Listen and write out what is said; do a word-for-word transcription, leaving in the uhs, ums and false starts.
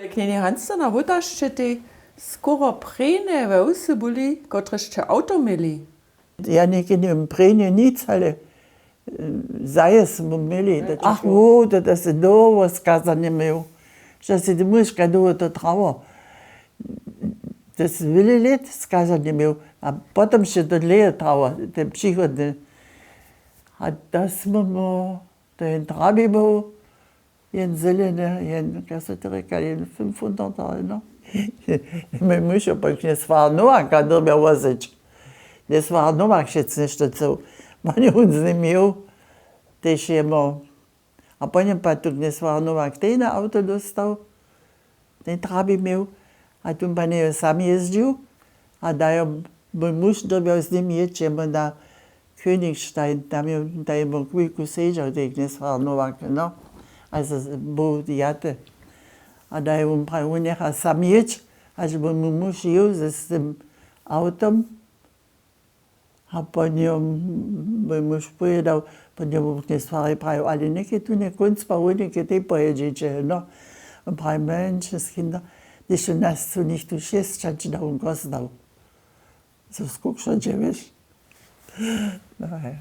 Knjeni Hans, na wótašće tej skoro prěnje we wsy byli, kotrež će awto měli? Ja někedy prěnje nic, ale zajez smy měli. Ach wo, to to se dołho skazanje měł, że se ty muška dołho to trało. To se wjele lět skazanje měł. A potom še to dlěje trało, te přichodne. A to smy mu to jen trabi był, jen zeleny, jen, jak se to rěka, jen fünfhunderter, no. Mój muž pak njeswar nowaka dyrbja wozyć. Njeswar nowak wšec něšto chcył. Wón je wón z nim měł, tež jemu. A po něm pak tu njeswar nowak tejne awto dóstał, ten trabi měł. A tu pak njeje sam jězdźił. A dajo mój muž dyrbjał z nim jěć jemu na Königstein, tam je tam je mój wujku sedźał, tej knjez Farnołak, no. A z- był jaty. A daje wón prajił, wón njecha sam jěć, hač by mój muž jěł z, z tym awtom. A po něm mój muž pojědał, po něm knjez Farnołak prajił, ale někaj tu nje kónc pa wónike tej pojědźeće, no. Wón prajił, mjeńše z kinda, hdyž je nas su nich tu šěsćać, da wón kosnał. Zo skukša dźe wěš. No hej.